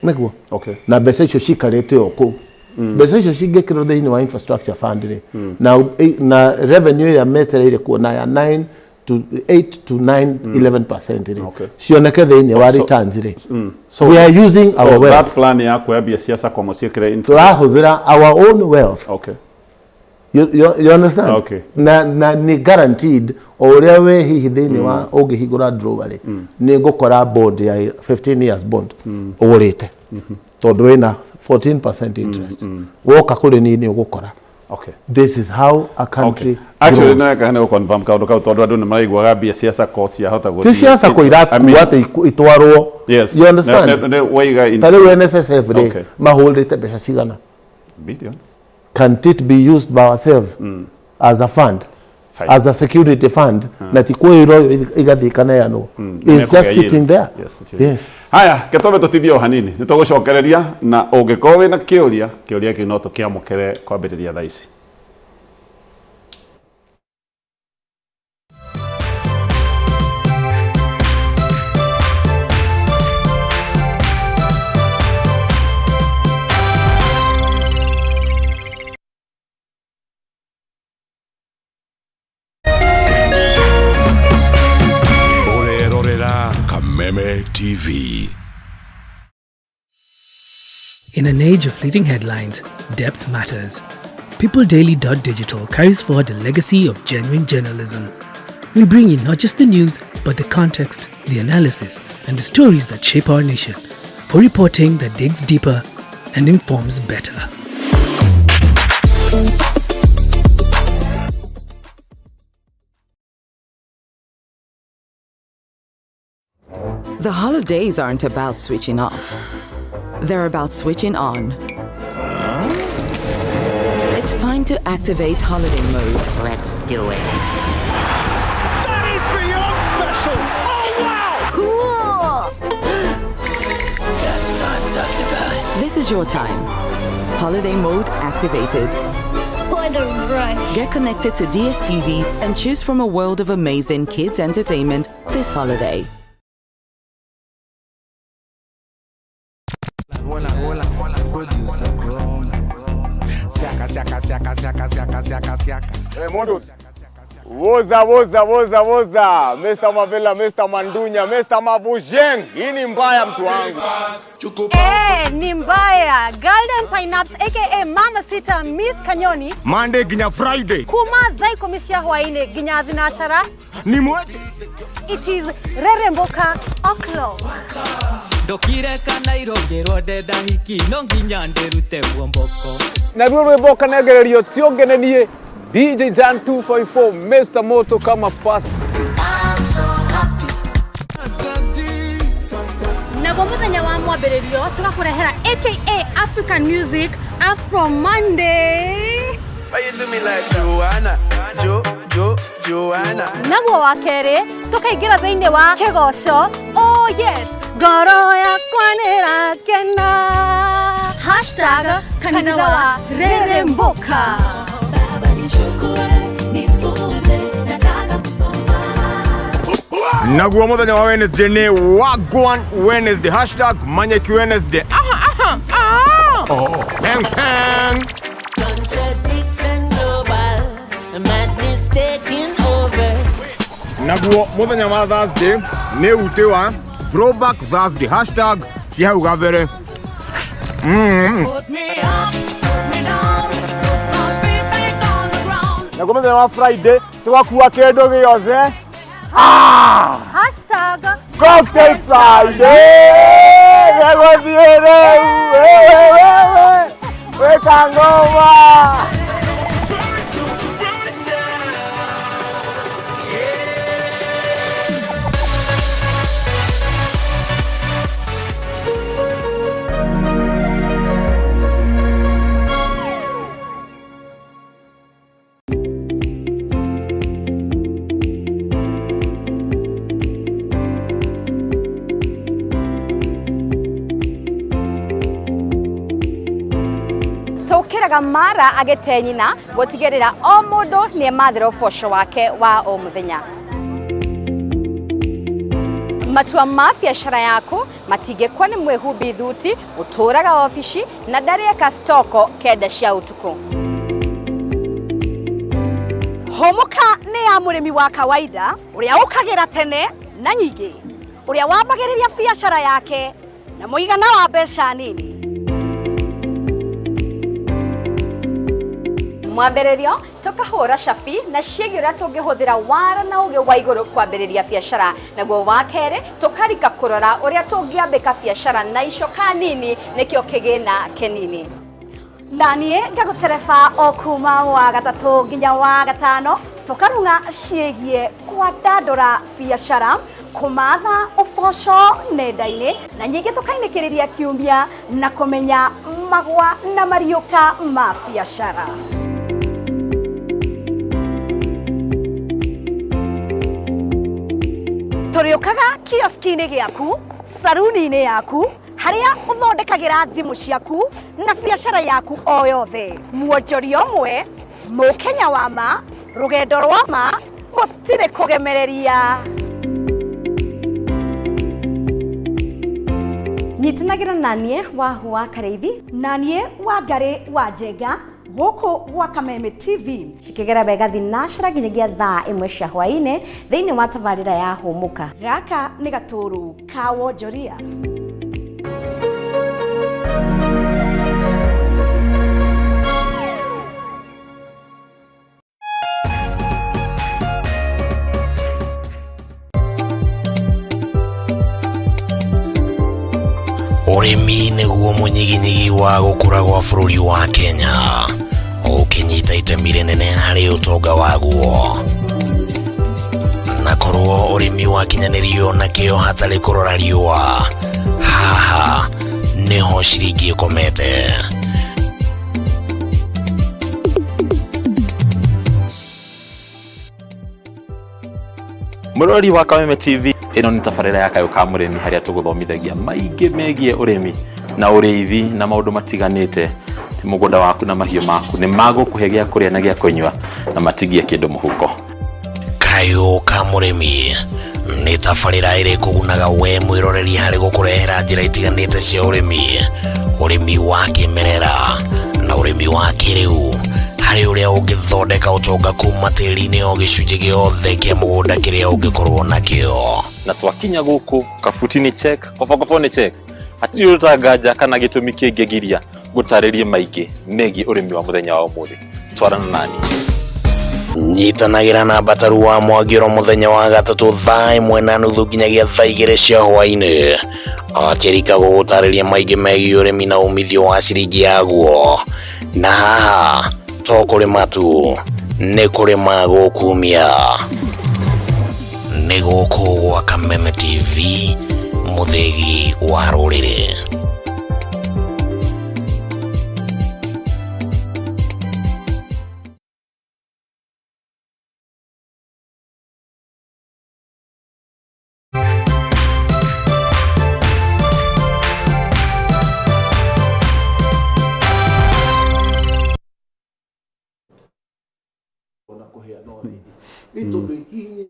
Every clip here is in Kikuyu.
Nĩguo. Okay. Na mbeca icio cikarĩte o kũu. Mbeca icio cingĩkĩrwo thĩinĩ wa infrastructure fund rĩ, na revenue ĩrĩa metereire kuona ya 9 to 8 to 9, 11% rĩ, cioneke thĩinĩ wa returns rĩ. So We are using our so wealth. That plan ya kuoya mbia cia Sacco mũciĩkĩre into Tũrahũthĩra our own wealth. You understand? Okay. Na nĩ guaranteed o ũrĩa we hihi thĩinĩ wa ũngĩhingũra drawer rĩ, nĩ ngũkora bond ya 15 years bond ũgũrĩte tondũ wĩna 14% interest. Woka kũrĩ niĩ nĩ ũgũkora. This is how a country Actually, grows. no kana confirm kaundu kau tondu andu nĩ maraiguaga mbia cia Sacco ciahota Ti gũthiĩ. cia Sacco irakua atĩ itwarwo. Yes. You understand? Waiga Ta rĩu NSSF rĩ, mahũrĩte mbeca cigana? Billions. Can't it be used by ourselves as a fund? Fine. As a security fund, na ti kwĩrwo igathiĩ ikaneanwo. It's just sitting there. Yes, it is. Yes. Haya, ketome tũtithie o hanini nĩ tũgũcokereria na ũngĩkorwo wĩna kĩũria, kĩũria kĩu no tũkĩamũkĩre kwambĩrĩria thaa ici. Ũrerorera Kameme TV. In an age of fleeting headlines, depth matters. PeopleDaily.digital carries forward the legacy of genuine journalism. We bring you not just the news, but the context, the analysis, and the stories that shape our nation, for reporting that digs deeper and informs better. The holidays aren't about switching off. They're about switching on. It's time to activate holiday mode. Let's do it. That is beyond special! Oh, wow! Cool! That's what I'm talking about. This is your time. Holiday mode activated. What a rush. Get connected to DSTV and choose from a world of amazing kids entertainment this holiday. Hey, Modus. Woza, woza, woza, woza. Mr. Mavela, Mr. Mandunya, Mr. Mavujeng. Hii ni mbaya mtu wangu. Eh, ni mbaya. Golden Pineapps aka Mama Sita Miss Kanyoni. Monday ginya Friday. Kuma thaa ikũmi cia hwaĩ-inĩ nginya thinacara. Ni mweche. It is Reremboka O'clock. Ndokire kana irongĩrwo ndenda hiki no nginya ndĩrute muomboko. Naruo rwĩmbo kanengererio ti ũngĩ nĩ niĩ DJ Jan 254 Mr. Moto kama pass. Naguo mũthenya wa mwambĩrĩrio tũgakũrehera aka African Music Afro Monday. Why you do me like Joanna? Jo, Jo, Joanna. Naguo wa kerĩ tũkaingĩra thĩinĩ wa kĩgoco. Oh yes, ngoro yakwa nĩrakena. Hashtag kanitha wa Reremboka. Naguo muthenya wa Wednesday ni Wagwan Wednesday. Hashtag Manyeki Wednesday. Aha, aha, aha. Oh, peng, peng. Contradiction global, madness taking over. Naguo muthenya wa Thursday ni ute wa Throwback Thursday. Hashtag ci hau gabere. Put me up, put me down, put my feet back on the ground. Naguo muthenya wa Friday tugakua kindu giothe. Hashtag Cocktail Friday. Gegũthiĩ rĩu. Wĩka ngoma. Tũkĩraga mara agĩte nyina gũtigĩrĩra o mũndũ nĩ emathĩra ũboco wake wa o mũthenya. Matua ma biacara yaku Matingĩkwa nĩ mwĩhumbi thuti ũtũraga obici na ndarĩeka stoko 9 cia ũtukũ. Hũmũka nĩ ya mũrĩmi wa kawaida ũrĩa ũkagĩra tene na nyingĩ, ũrĩa wambagĩrĩria biacara yake na mũigana wa mbeca nini. Mwambĩrĩrio tũkahũra cabi na ciĩgiĩ ũrĩa tũngĩhũthĩra wara na ũgĩ wa igũrũ kwambĩrĩria biacara, naguo wa kerĩ tũkarika kũrora ũrĩa tũngĩambĩka biacara na icoka nini nĩkĩo kĩgĩna kĩnini. Na niĩ ngagũtereba o kuma wa gatatũ nginya wa gatano tũkarung'a ciĩgiĩ kwandandũra biacara, kũmatha ũboco nenda-inĩ na nyingĩ tũkainĩkĩrĩria kiumia na kũmenya magwa na mariũka ma biacara. Tũrĩũkaga kioski-inĩ gĩaku, saruni-inĩ yaku, harĩa ũthondekagĩra thimũ ciaku na biacara yaku o yothe. Mwonjoria ũmwe, mũkenya wa ma, rũgendo rwa ma, gũtirĩ kũgemereria. Nyitanagĩra na niĩ Wahu wa Karĩithi na niĩ Wangarĩ wa Njenga gũkũ gwa Kameme TV. Cikĩgera wega thinacera nginyagia thaa 1 cia hwaĩ-inĩ thĩinĩ wa tabarĩra ya Hũmũka. Gaka nĩ gatũrũ ka wonjoria. Ũrĩmi nĩguo mũnyiginyigi wa gũkũra gwa bũrũri wa Kenya, ũkĩnyita itemi rĩnene harĩ ũtonga waguo. Na korwo ũrĩmi wakinyanĩrio na kĩo hatarĩ kũrora riũa, haha nĩho ciringi ĩkomete. Mũrori wa Kameme TV, ĩno nĩ tabarĩra ya Kayũ ka Mũrĩmi harĩa tũgũthomithagia maingĩ megiĩ ũrĩmi na ũrĩithi na maũndũ matiganĩte. Ti mũgũnda waku na mahiũ maku nĩ magũkũhe gĩa kũrĩa na gĩa kũnyua na matigie kĩndũ mũhuko. Kayũ ka Mũrĩmi nĩ tabarĩra ĩrĩ kũgunaga we mwĩroreri harĩ gũkũrehera njĩra itiganĩte cia ũrĩmi, ũrĩmi wa kĩmerera na ũrĩmi wa kĩrĩu, harĩ ũrĩa ũngĩthondeka ũtonga kuma tĩri-inĩ o gĩcunjĩ gĩothe kĩa mũgũnda kĩrĩa ũngĩkorwo nakĩo. Na twakinya gũkũ kabuti nĩ check, kobokobo nĩ check, hatirĩ ũtanganja kana gĩtũmi kĩngĩgiria gũtarĩrie maingĩ megiĩ ũrĩmi wa mũthenya wa ũmũthĩ. Twarana nani. Nyitanagĩra na Mbataru wa Mwangĩro mũthenya wa gatatũ thaa 1:30 nginyagia thaa 2 cia hwaĩ-inĩ, akĩrika gũgũtarĩria maingĩ megiĩ ũrĩmi na umithio wa ciringi yaguo. Na haha to kũrĩma tu, nĩ kũrĩma gũkumia. Nĩ gũkũ gwa Kameme TV, mũthĩgi wa rũrĩrĩ. Nĩ tondũ hihi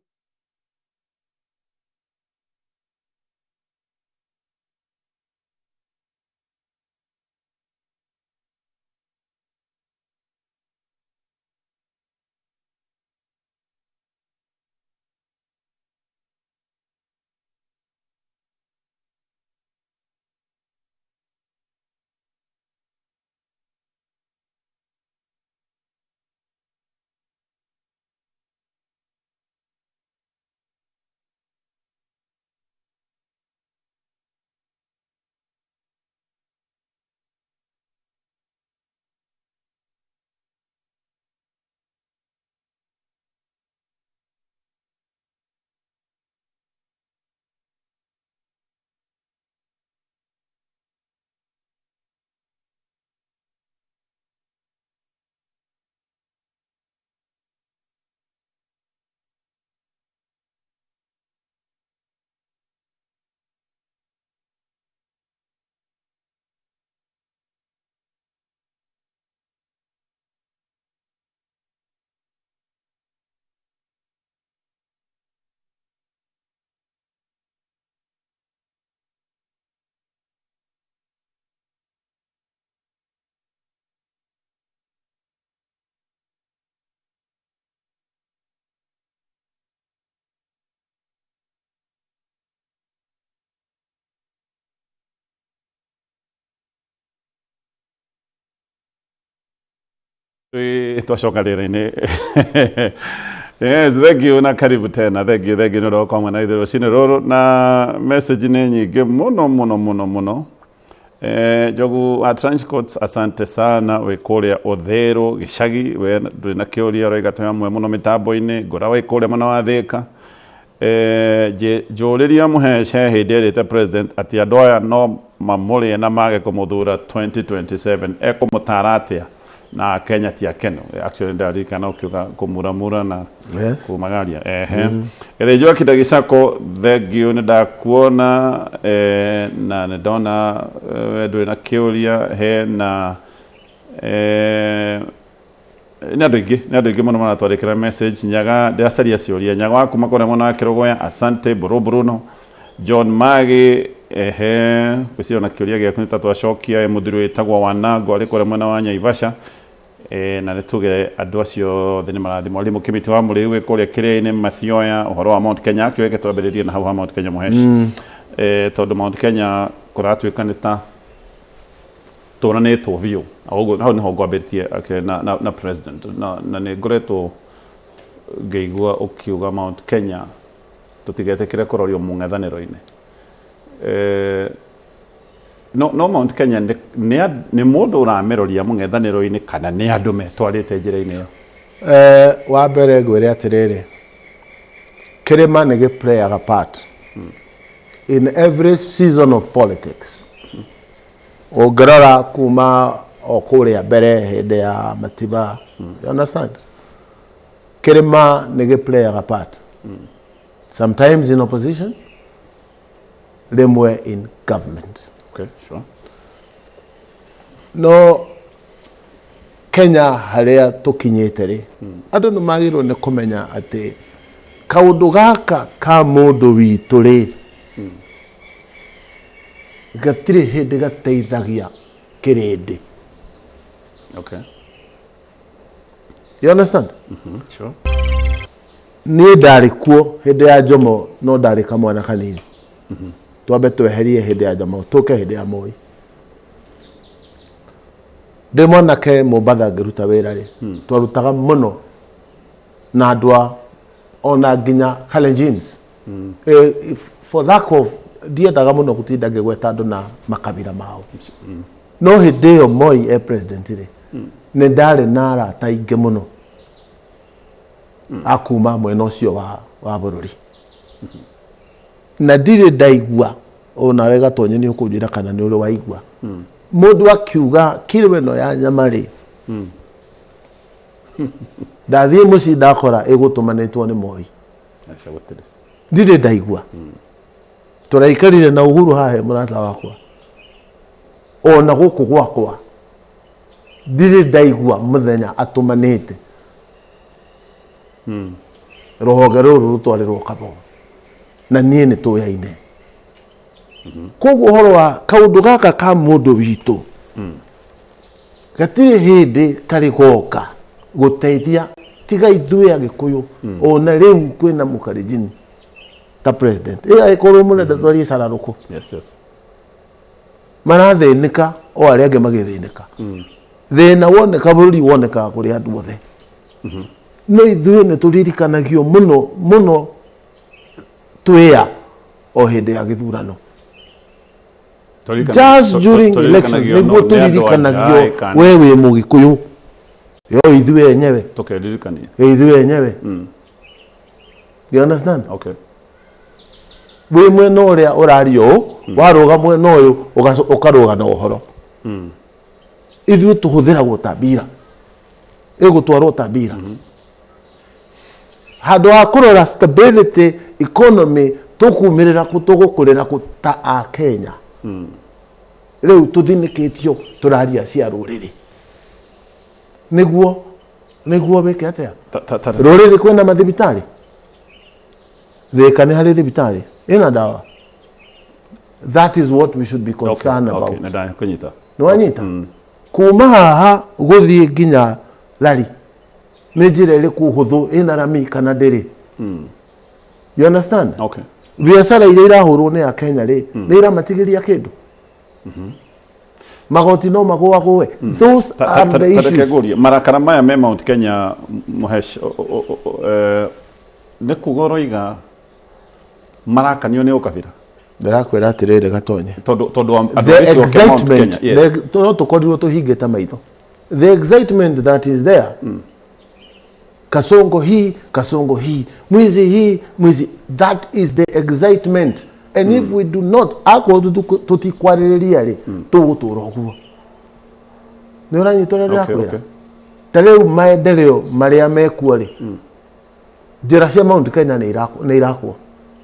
Twacoka rĩera-inĩ. Yes, thank you na karibu tena. Thank you, thank you nĩ ũndũ wa kwamwe na ithuĩ rũcinĩ rũrũ, na message nĩ nyingĩ mũno mũno mũno mũno. Njogu wa Trenchcoats, asante sana, wĩ kũrĩa Ũthĩrũ gĩcagi, we ndũrĩ na kĩũria, ũroiga twĩ hamwe mũno mĩtambo-inĩ. Ngũra wĩ kũrĩa mwena wa Thĩka. Njũrĩria Mũhece hĩndĩ erĩte president atĩ andũ aya no mamũrĩe na mage kũmũthura 2027, ekũmũtara atĩa na Kenya ti akenu? Actually, ndaririkana ũkiuga kũmuramura na kumagaria. Ehe. Gĩthĩnjwo Kinda Gĩcako, thank you, nĩ ndakuona na nĩ ndona we ndũrĩ na kĩũria. Hena nĩ andũ aingĩ, nĩ andũ aingĩ mũno maratwandĩkĩra message. Nyaga, ndĩracaria ciũria. Nyaga wa kuma kũrĩa mwena wa Kĩrũgũya, asante. Buru Bruno John Magi, ehe, gwĩciria na kĩũria gĩaku nĩ ta twacokia. Mũthuri wĩtagwo Wanango arĩ kũrĩa mwena wa Nyaivasha. Na nĩ tuge andũ acio othe nĩ marathimwo. Arimũ Kĩmĩtĩ wa Mũrĩu wĩ kũrĩa Kĩrĩa-inĩ Mathioya, ũhoro wa Mount Kenya. Actually, reke twambĩrĩrie na hau ha Mount Kenya, Mũheshi. Tondũ Mount Kenya kũratuĩka nĩ ta tũranĩtwo biũ. Ũguo hau nĩho ngwambĩrĩtie, okay, na president na nĩ ngoretwo ngĩigua ũkiuga Mount Kenya tũtigetĩkĩre kũrorio mũng'ethanĩro-inĩ. No Mount Kenya nĩ mũndũ ũramĩroria mũng'ethanĩro-inĩ kana nĩ andũ metwarĩte njĩra-inĩ ĩyo? Wa mbere ngwĩre atĩrĩrĩ, kĩrĩma nĩ gĩ-playaga part in every season of politics. Ũngĩrora kuma o kũrĩa mbere hĩndĩ ya Matiba, you understand, kĩrĩma nĩ gĩ-playaga part, sometimes in opposition, rĩmwe in government. Okay, sure. No Kenya harĩa tũkinyĩte rĩ, andũ nĩ magĩrĩirwo nĩ kũmenya atĩ kaũndũ gaka ka mũndũ witũ rĩ, gatirĩ hĩndĩ gateithagia kĩrĩndĩ. You understand? Sure. Niĩ ndarĩ kuo hĩndĩ ya Jomo, no ndarĩ kamwana kanini. Twambe tweherie hĩndĩ ya Jomo, tũke hĩndĩ ya Moi. Ndĩ mwanake Mombatha ngĩruta wĩra rĩ, twarutaga mũno na andũ a ona nginya Kalenjins. For lack of, ndiendaga mũno gũtinda ngĩgweta andũ na makabira mao, no hĩndĩ ĩyo Moi e president rĩ, nĩ ndarĩ na arata aingĩ mũno akuma mwena ũcio wa bũrũri, na ndirĩ ndaigua onawe Gatonye nĩ ũkũnjĩra kana nĩ ũrĩ waigua mũndũ akiuga kiro ĩno ya nyama rĩ, ndathiĩ mũciĩ ndakora ĩgũtũmanĩtwo nĩ Moi. Aca, gũtirĩ. Ndirĩ ndaigua. Tũraikarire na Uhuru haha he mũrata wakwa, ona gũkũ gwakwa ndirĩ ndaigua mũthenya atũmanĩte rũhonge rũrũ rũtwarĩrwo Kabogo, na niĩ nĩ tũyaine. Koguo ũhoro wa kaũndũ gaka ka mũndũ witũ gatirĩ hĩndĩ karĩ goka gũteithia tiga ithuĩ Agĩkũyũ. Ona rĩu kwĩna Mũkarenjini ta president, ĩ agĩkorwo mũrenda twarie cararũkũ, marathĩnĩka o arĩa angĩ magĩthĩnĩka. Thĩna woneka bũrũri wonekaga kũrĩ andũ othe, no ithuĩ nĩ tũririkanagio mũno mũno twĩa o hĩndĩ ya gĩthurano, just during election nĩguo tũririkanagio we wĩ Mũgĩkũyũ, yo ithuĩ enyewe. Tũkeririkania. Ithuĩ enyewe, you understand? Okay. Wĩ mwena ũrĩa ũraria ũũ, warũga mwena ũyũ ũkarũga na ũhoro. Ithuĩ tũhũthĩragwo ta mbira, ĩgũtwarwo ta mbira handũ ha kũrora stability economy, tũkumĩrĩra kũ, tũgũkũrĩra kũ ta a Kenya. Rĩu tũthinĩkĩtio tũraria cia rũrĩrĩ nĩguo wĩke atĩa? Rũrĩrĩ kwĩna mathibitarĩ, Thĩka nĩ harĩ thibitarĩ ĩna ndawa. That is what we should be concerned about. Nĩ ndakũnyita. Nĩ wanyita? Kuma haha gũthiĩ nginya Lari nĩ njĩra ĩrĩkũ hũthũ ĩna rami kana ndĩrĩ? You understand? Okay. Biacara iria irahũrwo nĩ Akenya rĩ, nĩ iramatigĩria kĩndũ? Magoti no magũagũe. Those are the issues. Tareke ngũrie, marakara maya me Mount Kenya, Mũhesh, nĩ kuga ũroiga marakanio nĩ ũkabira? Ndĩrakwĩra atĩrĩrĩ, Gatonye, tondũ andũ the a gĩcigo kĩa Mount excitement, Kenya, yes. no tũkorirwo tũhingĩte maitho, the excitement that is there, Kasongo hii, Kasongo hii, mwizi hii, mwizi, that is the excitement. And if we do not, akorwo tũtikwarĩrĩria rĩ, tũgũtũra ũguo. Nĩ ũranyita ũrĩa ndĩrakwĩra? Ta rĩu maendeleo marĩa mekuo rĩ, njĩra cia Mount Kenya nĩ irakwo,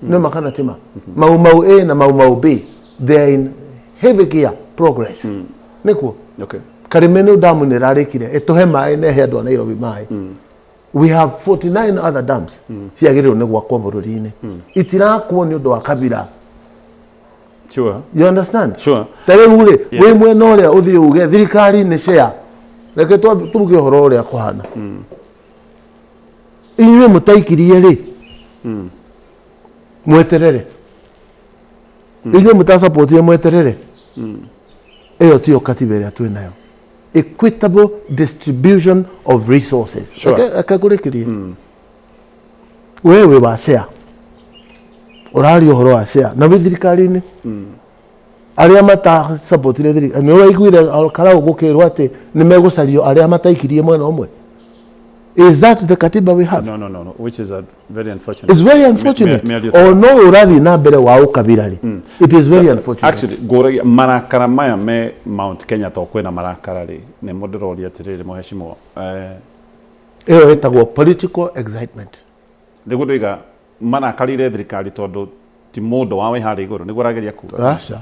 nĩ ma kana ti ma? Mau Mau A na Mau Mau B, they are in heavy gear progress, nĩkuo. Karimenu damu nĩ ĩrarĩkire ĩtũhe maĩ na ĩhe andũ a Nairobi maĩ. We have 49 other dams ciagĩrĩirwo nĩ gwakwo bũrũri-inĩ, itirakwo nĩ ũndũ wa kabira. You understand? Sure. Ta rĩu rĩ, wĩ mwena ũrĩa ũthiĩ uge thirikari nĩ share, reke turuge ũhoro ũrĩa kũhana. Inyuĩ mũtaikirie rĩ, mweterere. Inyuĩ mũtasapotire, mweterere. Ĩyo tiyo katiba ĩrĩa twĩ nayo, equitable distribution of resources. Reke ngũrĩkĩrie. We wĩ wa share, ũraria ũhoro wa share na wĩ thirikari-inĩ. Arĩa matasapotire thirikari, nĩ ũraiguire Karau gũkĩrwo atĩ nĩ megũcario arĩa mataikirie mwena ũmwe? Is that the katiba we have? No, which is a very unfortunate. It's very unfortunate. Mĩario O no ũrathiĩ na mbere wa ũkabira rĩ, it is very unfortunate. Actually, ngũragia marakara maya me Mount Kenya, to kwĩna marakara rĩ, nĩmo ndĩroria atĩrĩrĩ, mũhecimwo, Ĩyo ĩtagwo political excitement. Nĩguo ndoiga marakarire thirikari tondũ ti mũndũ wao wĩ harĩa igũrũ, nĩguo ũrageria kuga? Aca.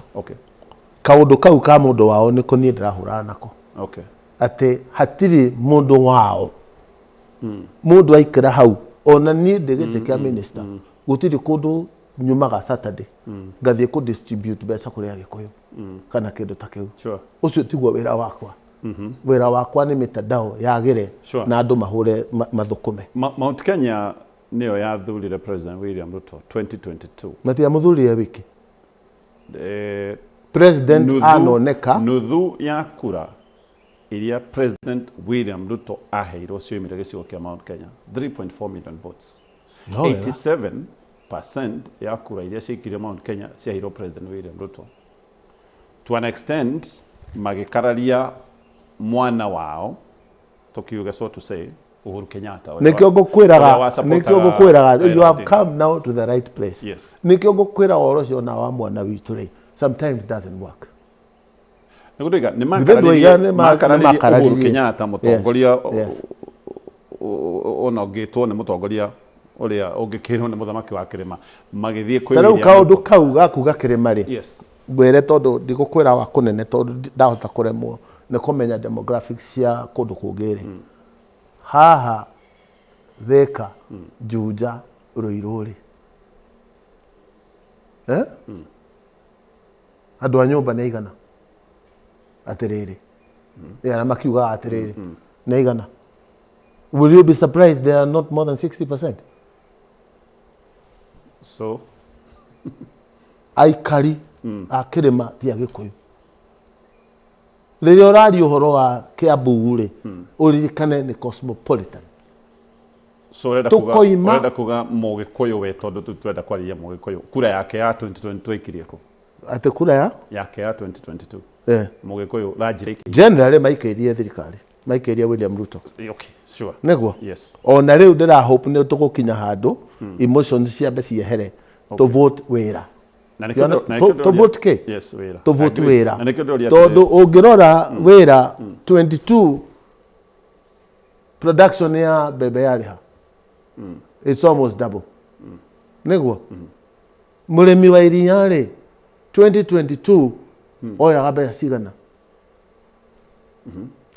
Kaũndũ kau ka mũndũ wao nĩko niĩ ndĩrahũrana nako, atĩ hatirĩ mũndũ wao. Mũndũ aikara hau, ona niĩ ndĩ gĩtĩ kĩa minister, gũtirĩ kũndũ nyumaga Saturday ngathiĩ kũ distribute mbeca kũrĩ Agĩkũyũ kana kĩndũ ta kĩu. Ũcio tiguo wĩra wakwa. Wĩra wakwa nĩ mitandao yagĩre na andũ mahũre mathũkũme. Mount Kenya nĩyo yathurire President William Ruto 2022. Matiamũthurire wiki. President anoneka. Nuthu ya kura iria President William Ruto aheirwo cioimire gĩcigo kĩa Mount Kenya, 3.4 million votes. No wega. 87% ya kura iria ciaikirio Mount Kenya ciaheirwo President William Ruto. To an extent magĩkararia mwana wao, tukiuga, so to say, Uhuru Kenyatta ũrĩa Nĩkĩo ngũkwĩraga, ũrĩa nĩkĩo wasupportaga ngũkwĩraga, you Raila have Odinga. come now to the right place. Nĩkĩo ngũkwĩra ũhoro ũcio ona wa mwana witũ rĩ, sometimes doesn't work. Nĩguo ndoiga nĩ Ithe ndwoiga makararirie nĩ makararirie. Uhuru Kenyatta, mũtongoria ona ũngĩtwo nĩ mũtongoria ũrĩa ũngĩkĩrwo nĩ mũthamaki wa kĩrĩma, magĩthiĩ kwĩ Ta rĩu William kaũndũ Ruto. kau gakuga kĩrĩma rĩ, ngwĩre tondũ ndigũkwĩra wa kũnene, tondũ ndahota kũremwo nĩ kũmenya demographics cia kũndũ kũngĩ rĩ, haha Thĩka, Juja, Ruiru rĩ, eh? Andũ a nyũmba nĩ aigana atĩrĩrĩ, arĩa makiugaga atĩrĩrĩ nĩ aigana? Will you be surprised they are not more than 60%? So Aikari a kĩrĩma ti Agĩkũyũ. Rĩrĩa ũraria ũhoro wa Kĩambu rĩ, ũririkane nĩ cosmopolitan. So ũrenda kuga ũrenda kuga Mũgĩkũyũ we, tondũ tu twenda kwarĩria Mũgĩkũyũ, kura yake ya 2022 aikirie kũ? Atĩ kura ya Yake ya 2022. Mũgĩkũyũ ranjĩra ikĩrie. Generally maikĩirie thirikari, maikĩirie William Ruto. Okay, sure. Nĩguo. Yes. Ona rĩu ndĩra hope nĩ tũgũkinya handũ emotions ciambe ciehere, tũ vote wĩra. Na nĩkĩo na nĩkĩo Tũ vote kĩ? Yes, wĩra. Tũ vote Agree. wĩra. Na nĩkĩo ndĩroria Tondũ atĩrĩrĩ. ũngĩrora wĩra 22, production ya mbembe yarĩha, it's almost double. Nĩguo mũrĩmi wa iria rĩ, 2022 oyaga mbeca cigana?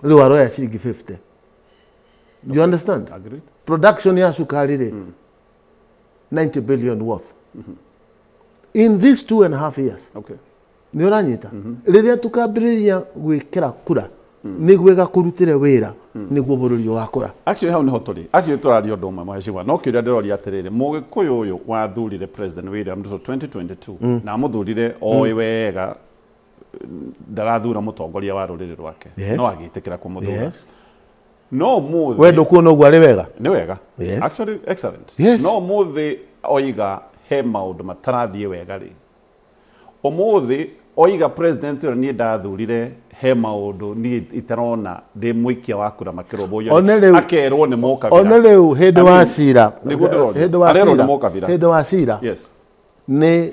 Rĩu aroya ciringi 50. You understand? Agreed. Production ya cukari rĩ, 90 billion worth in these 2.5 years. Nĩ ũranyita? Rĩrĩa tũkambĩrĩria gwĩkĩra kura nĩguo ĩgakũrutĩre wĩra, nĩguo bũrũri ũgakũra. Actually, hau niho tũrĩ. Actually, tũraria ũndũ ũmwe, mũhecimwa, no kĩũria ndĩroria atĩrĩrĩ, Mũgĩkũyũ ũyũ wathurire President William Ruto 2022 na amũthurire oĩ wega Ndarathura mũtongoria wa rũrĩrĩ rwake. Yes. No agĩtĩkĩra kũmũthura. Yes. No mũthĩ We ndũkuona ũguo arĩ wega? Nĩ wega. Yes. Actually excellent. Yes. No mũthĩ oiga he maũndũ matarathiĩ wega rĩ. Ũmũthĩ oiga president ũrĩa niĩ ndathurire he maũndũ niĩ itarona ndĩ mũikia wa kura makĩrũmbũiyo One rĩu- akerwo nĩ mũkabira. One rĩu hĩndĩ I wa mean, cira, nĩguo ndĩroria. hĩndĩ wa Arerwo nĩ cira, mũkabira. hĩndĩ wa cira Yes. nĩ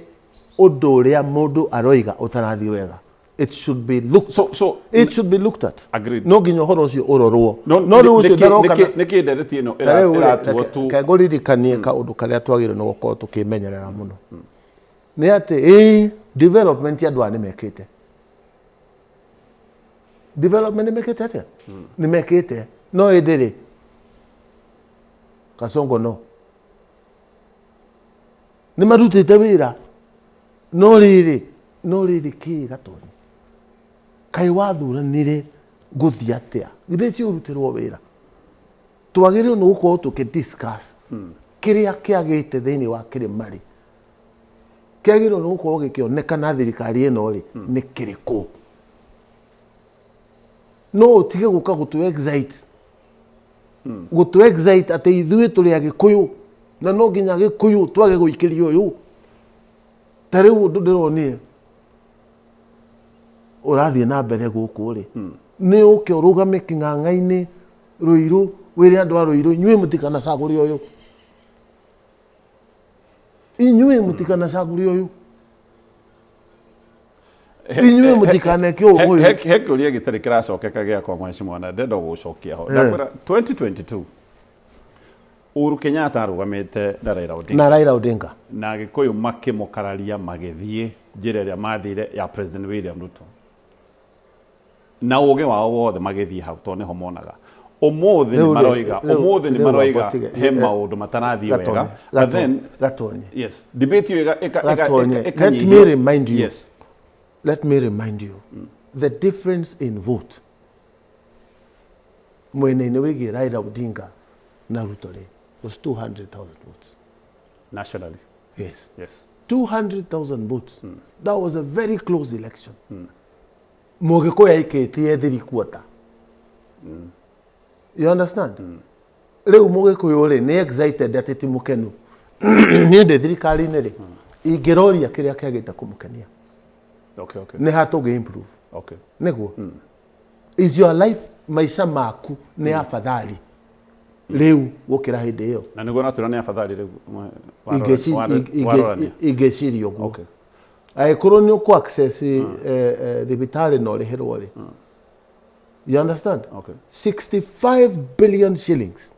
ũndũ ũrĩa mũndũ aroiga ũtarathiĩ wega, it should be looked so it should be looked at. Agreed. No nginya ũhoro ũcio ũrorwo. No, No rĩu ũcio ndaroka na- nĩkĩ ndereti ĩno Na rĩu rĩ, ĩratuo reke- tu reke ngũririkanie kaũndũ karĩa twagĩrĩirwo nĩ gũkorwo tũkĩmenyerera mũno nĩ atĩ ĩ development andũ aya nĩ mekĩte development, nĩ mekĩte atĩa, nĩ mekĩte, no ĩndĩ rĩ Kasongo no nĩ marutĩte wĩra, no rĩrĩ kĩ Gatonyi kaĩ wathuranire gũthiĩ atĩa? Githĩ ti ũrutĩrwo wĩra? Twagĩrĩirwo nĩ gũkorwo tũkĩ discuss kĩrĩa kĩagĩte thĩinĩ wa kĩrĩma rĩ, kĩagĩrĩirwo nĩ gũkorwo gĩkĩonekana thirikari ĩno rĩ nĩ kĩrĩkũ. No ũtige gũka gũtũ excite, gũtũ excite atĩ ithuĩ tũrĩ Agĩkũyũ na no nginya Agĩkũyũ twage gũikĩria ũyũ. Ta rĩu ũndũ ndĩronire ũrathiĩ na mbere gũkũ rĩ, nĩ ũke ũrũgame kĩng'ang'a-inĩ Rũirũ wĩre andũ a Rũirũ, inyuĩ mũtikanacagũre ũyũ, inyuĩ mũtikanacagũre ũyũ, inyuĩ mũtikaneke ũũ ũyũ. He kĩũria gĩtarĩ kĩracokeka gĩakwa, mheshimiwa, na ndenda gũgũcokia ho. Ndakwĩra 2022 Uhuru Kenyatta arũgamĩte na Raila Odinga. Na Raila Odinga. Na Gĩkũyũ makĩmũkararia magĩthiĩ njĩra ĩrĩa mathire ya President William Ruto na ũgĩ wao wothe magĩthiĩ hau tondũ nĩho monaga. Ũmũthĩ nĩ maroiga, ũmũthĩ nĩ rĩu maroiga wambotige- he maũndũ matarathiĩ wega. Gatonye, But then Gatonye. Yes, debate ĩyo Gatonye, let ĩkanyihio. me remind you. Yes. Let me remind you the difference in vote mwena-inĩ wĩgiĩ Raila Odinga na Ruto rĩ was 200,000 votes. Nationally. Yes. Yes. 200,000 votes. That was a very close election. Mũgĩkũyũ aikĩtie 3/4. You understand? Rĩu mũgĩkũyũ rĩ nĩ excited atĩ ti mũkenu. Niĩ ndĩ thirikari-inĩ rĩ, ingĩroria kĩrĩa kĩagĩte kũmũkenia. Nĩ ha tũngĩ improve? Nĩguo is your life, maica maku nĩ afadhali rĩu gũkĩra hĩndĩ ĩyo? Na nĩguo natwĩra nĩ afadhali rĩu warorania. Ingĩciria ũguo. Angĩkorwo nĩ ũkũ access thibitarĩ na ũrĩhĩrwo rĩ, you understand? Okay. 65 billion shillings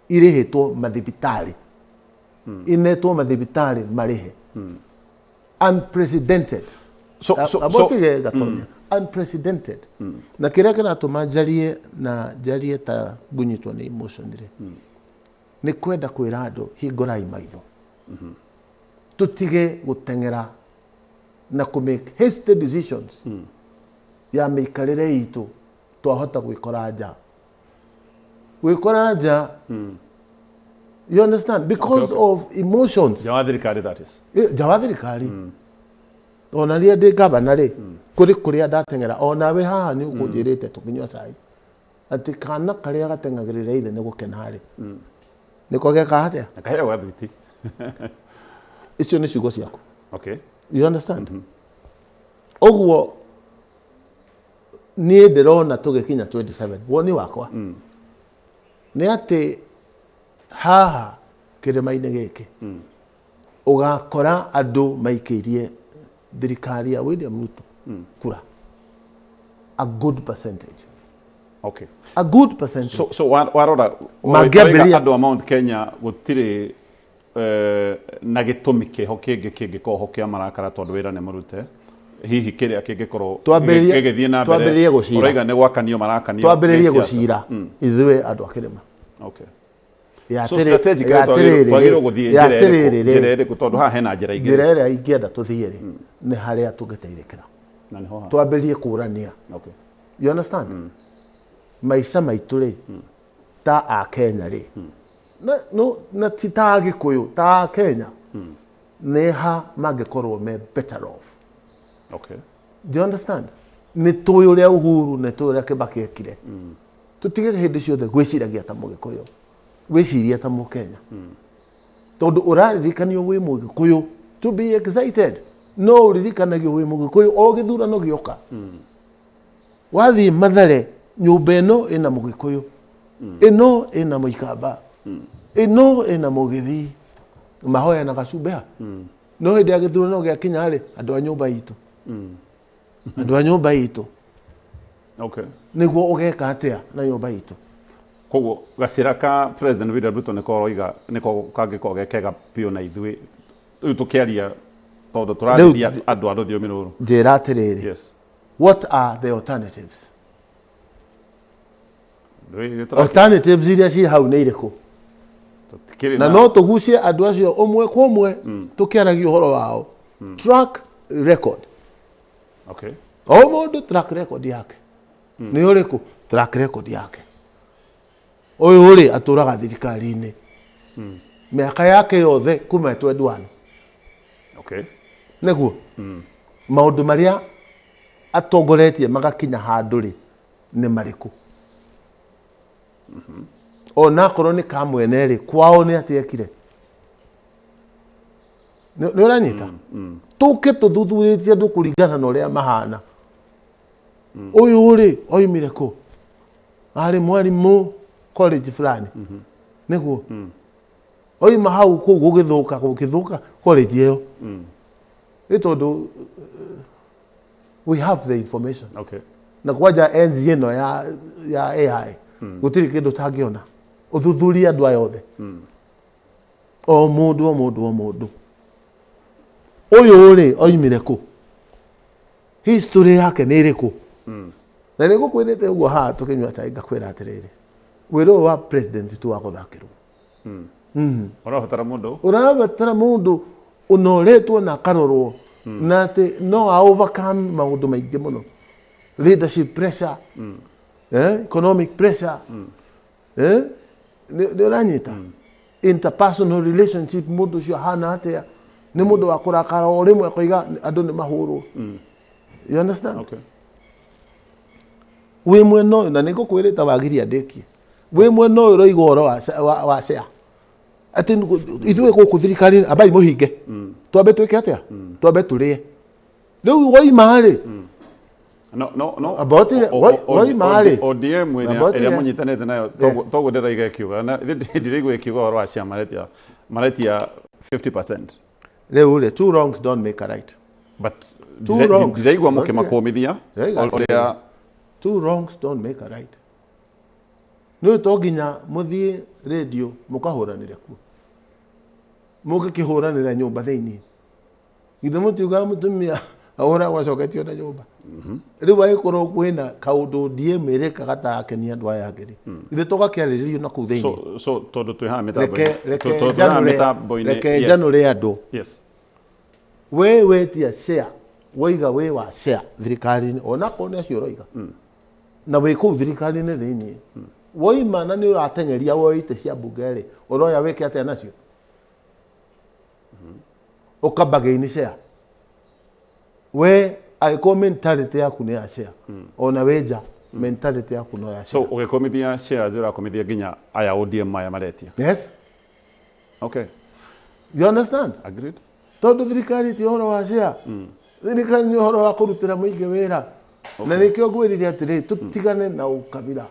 irĩhĩtwo mathibitarĩ, inetwo mathibitarĩ marĩhe, unprecedented. Abotige Gatonya, unprecedented. Na kĩrĩa kĩratũma njarie na njarie ta ngunyitwo nĩ emotion rĩ, nĩ kwenda kwĩra andũ hingũrai maitho, tũtige gũteng'era na kũ make hasty decisions ya mĩikarĩre itũ. Twahota gwĩkora nja, gwĩkora nja, you understand, because of emotions. Nja wa thirikari, that is. Nja wa thirikari. Ona rĩrĩa ndĩ gavana rĩ, kũrĩ kũrĩa ndateng'era, onawe haha nĩ ũkũnjĩrĩte tũkĩnyua cai atĩ kana karĩa gateng'agĩrĩra ithe nĩ gũkena rĩ, nĩko gekaga atĩa? Na kaheagwo gathwiti. Icio nĩ ciugo ciaku. You understand? Ũguo niĩ ndĩrona tũgĩkinya 27, woni wakwa nĩ atĩ haha kĩrĩma-inĩ gĩkĩ ũgakora andũ maikĩirie thirikari ya William Ruto kura a good percentage. A good percentage. So warora Mangĩambĩrĩria- andũ a Mount Kenya gũtirĩ na gĩtũmi kĩho kĩngĩ kĩngĩkorwo ho kĩa marakara tondũ wĩra nĩ mũrute, hihi kĩrĩa kĩngĩkorwo gĩgĩthiĩ na mbere Twambĩrĩrie gũcira. ũraiga nĩ gwakanio marakanio Twambĩrĩrie nĩ siasa. gũcira ithuĩ andũ a kĩrĩma. Ya So strategically twagĩrĩirwo gũthiĩ ya njĩra ĩrĩkũ? atĩrĩrĩ, Njĩra ĩrĩkũ, tondũ haha hena njĩra igĩrĩ. Njĩra ĩrĩa ingĩenda tũthiĩ rĩ, nĩ harĩa tũngĩteithĩkĩra. Na nĩho ha? Twambĩrĩrie kũrania. You understand? Maica maitũ rĩ, ta a Kenya rĩ, na, no, na ti ta Agĩkũyũ, ta a Kenya, nĩ ha mangĩkorwo me better off? Do you understand? Nĩ tũĩ ũrĩa Uhuru nĩ tũĩ ũrĩa Kibaki ekire. Tũtige hĩndĩ ciothe gwĩciragia ta Mũgĩkũyũ, gwĩciria ta Mũkenya. Tondũ ũraririkanio wĩ Mũgĩkũyũ to be excited, no ũririkanagio wĩ Mũgĩkũyũ o gĩthurano gĩoka. Wathiĩ Mathare, nyũmba ĩno ĩna Mũgĩkũyũ, ĩno ĩna Mũikamba, ĩno ĩna Mũgĩthii, mahoyanaga cumbĩ ha. No hĩndĩ ya gĩthurano gĩakinya rĩ, andũ a nyũmba itũ, andũ a nyũmba itũ. Nĩguo ũgeka atĩa na nyũmba itũ? Koguo gacĩra ka President William Ruto nĩko ũroiga nĩko kangĩkorwo ge kega biũ na ithuĩ rĩu tũkĩaria, tondũ tũrarĩria andũ a rũthiomi rũrũ. Njĩra atĩrĩrĩ. Yes. What are the alternatives? Rĩu nĩ Alternatives iria ciĩ hau nĩ irĩkũ? Tũtikĩrĩ Na no tũgucie andũ acio ũmwe kwa ũmwe tũkĩaragia ũhoro wao, track record. O mũndũ track record yake nĩ ũrĩkũ? Track record yake, ũyũ rĩ atũraga thirikari-inĩ mĩaka yake yothe kuma 21. Nĩguo maũndũ marĩa atongoretie magakinya handũ rĩ nĩ marĩkũ? Ona akorwo nĩ kamwene rĩ, kwao nĩ atĩ ekire? Nĩ ũranyita? Tũke tũthuthurĩtie andũ kũringana na ũrĩa mahana. Ũyũ rĩ oimire kũ? Arĩ mwarimũ college fulani, nĩguo oima hau kũu gũgĩthũka, gũgĩthũka college ĩyo. Nĩ tondũ we have the information. Na kwanja enzi ĩno ya AI, gũtirĩ kĩndũ ũtangĩona. Ũthuthurie andũ aya othe, o mũndũ, o mũndũ, o mũndũ. Ũyũ rĩ oimire kũ? History yake nĩ ĩrĩkũ? Na nĩ ngũkwĩrĩte ũguo haha tũkĩnyua cai, ngakwĩra atĩrĩrĩ, wĩra ũyũ wa president tu wa gũthakĩrwo. Ũrabatara mũndũ Ũrabatara mũndũ ũnoretwo na akarorwo na atĩ no a overcome maũndũ maingĩ mũno, leadership pressure, economic pressure, nĩ ũranyita? Interpersonal relationship, mũndũ ũcio ahana atĩa? Nĩ mũndũ wa kũrakara o rĩmwe akoiga andũ nĩ mahũrwo? You understand? Wĩ mwena ũyũ, na nĩ ngũkwĩrĩte wagiria ndĩkie, wĩ mwena ũyũ ũroiga ũhoro wa share atĩ ithuĩ gũkũ thirikari ambai mũhinge, twambe twĩke atĩa? Twambe tũrĩe. Rĩu woima rĩ, No, no, no. Woima rĩ. ODM ĩrĩa About ĩrĩa mũnyitanĩte nayo, toguo ndĩraiga ĩkiuga na ndiraigua ĩkiuga ũhoro wa cia maretia 50%. Rĩu rĩ, two wrongs don't make a right. But Two wrongs. ndiraigua mũkĩmakũmithia Ndĩraiga ũrĩa atĩrĩrĩ, two wrongs don't make a right. Nĩ to nginya mũthiĩ rĩndio mũkahũranĩre kuo, mũngĩkĩhũranĩra nyũmba thĩinĩ, githĩ mũtiugaga mũtumia ahũragwo acoketio na nyũmba? Rĩu angĩkorwo kwĩna kaũndũ ODM ĩreka gatarakenia andũ aya angĩ rĩ, ithuĩ tũgakĩarĩrĩrio na kũu thĩinĩ. So tondũ twĩ haha Reke mĩtambo-inĩ, reke tondũ twĩ haha njanũre mĩtambo-inĩ, reke yes. njanũre andũ. We wetia share, woiga wĩ wa share thirikari-inĩ, onakorwo nĩ acio ũroiga na wĩ kũu thirikari-inĩ thĩinĩ, woima na nĩ ũrateng'eria woe itĩ cia mbunge rĩ, ũroya wĩke atĩa nacio? Ũkambagaini share. We angĩkorwo mentality yaku nĩ ya share, ona wĩ nja mentality yaku no ya So share. ũgĩkũmithia shares ũrakũmithia nginya aya ODM aya maretia? Yes. You understand? Agreed. Tondũ thirikari ti ũhoro wa share, thirikari nĩ ũhoro wa kũrutĩra mũingĩ wĩra. Na nĩkĩo ngwĩrire atĩrĩ, tũtigane na ũkabira.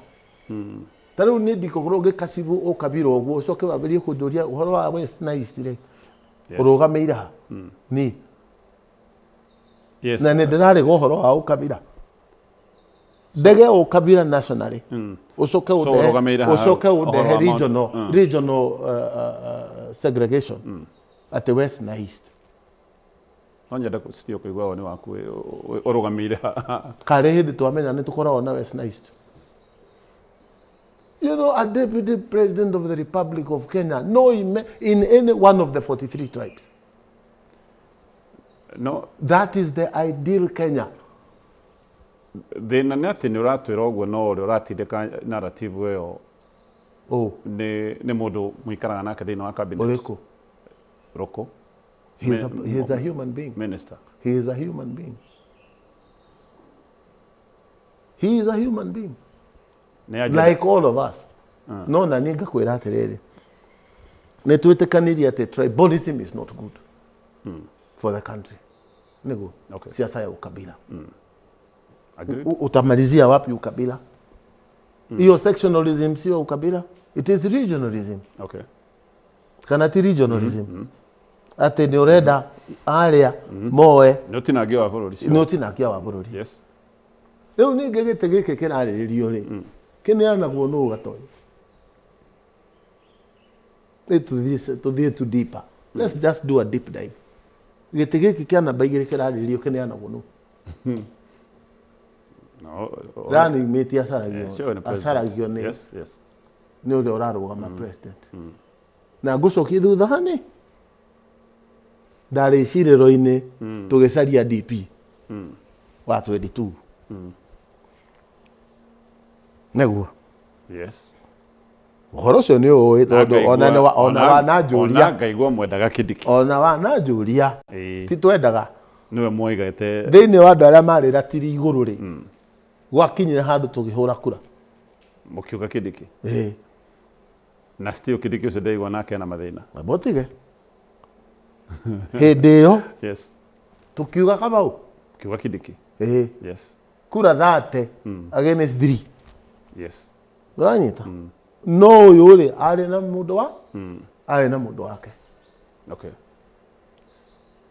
Ta rĩu niĩ ndikũkorwo ngĩkacibũ ũkabira ũguo ũcoke wambĩrĩrie kũnjũria ũhoro wa West na East rĩ, ũrũgamĩire ha ni? Na nĩ ndĩrarega ũhoro wa ũkabira, ndege ũkabira nationally, ũcoke So ũrũgamĩire ha ũcoke ũhoro ũndehe wa maũndũ- regional regional segregation atĩ West na East. No nyende sitio kũigua woni waku ũrũgamĩire ha. Karĩ hĩndĩ twamenya nĩ tũkoragwo na West na East. You know, a deputy president of the Republic of Kenya no in any one of the 43 tribes. No. That is the ideal Kenya. Thĩna nĩ atĩ nĩ ũratwĩra ũguo, no ũrĩa ũratindĩka narrative ĩyo nĩ mũndũ mũikaraga nake thĩinĩ wa cabinet. Ũrĩkũ? Rũkũ. He is a human being. Minister. He is a human being. He is a human being Nĩ agenda. like all of us. No na niĩ ngakwĩra atĩrĩrĩ, nĩ twĩtĩkanirie atĩ tribalism is not good for the country. Nĩguo siasa ya ukabila. Agreed. Utamalizia wapi ukabila? Hiyo sectionalism sio ukabila, it is regionalism. Kana ti regionalism? Atĩ nĩ ũrenda arĩa moe. Nĩ ũtinangia wa bũrũri cio. Nĩ ũtinangia wa bũrũri. Rĩu ningĩ gĩtĩ gĩkĩ kĩrarĩrĩrio rĩ, kĩneanagwo nũ gatonya? Rĩ tũthiĩ tu deeper. Let's just do a deep dive. Gĩtĩ gĩkĩ kĩa namba 2 kĩrarĩrĩrio kĩneanagwo nũ? No, Running mate acaragio Yes, sure, nĩ president. acaragio nĩ nĩ ũrĩa ũrarũgama president. Na ngũcokie thutha hani ndarĩ icirĩro-inĩ tũgĩcaria DP wa 22. Nĩguo ũhoro ũcio nĩ ũĩ tondũ ona nĩ ona wananjũria. Ona ngaigua mwendaga Kindiki. Ona wananjũria, ti twendaga. Nĩwe mwoigĩte. Thĩinĩ wa andũ arĩa marĩ ratiri igũrũ rĩ, gwakinyire handũ tũkĩhũra kura. Mũkiuga Kindiki. Ĩĩ. Na still Kindiki ũcio ndaigua nake ena mathĩna. Mũtige hĩndĩ ĩyo tũkiuga Kamau. Kiuga Kindiki. Ĩĩ. Kura 30 against 3. Ũranyita? No ũyũ rĩ, arĩ na mũndũ wa arĩ na mũndũ wake. Okay.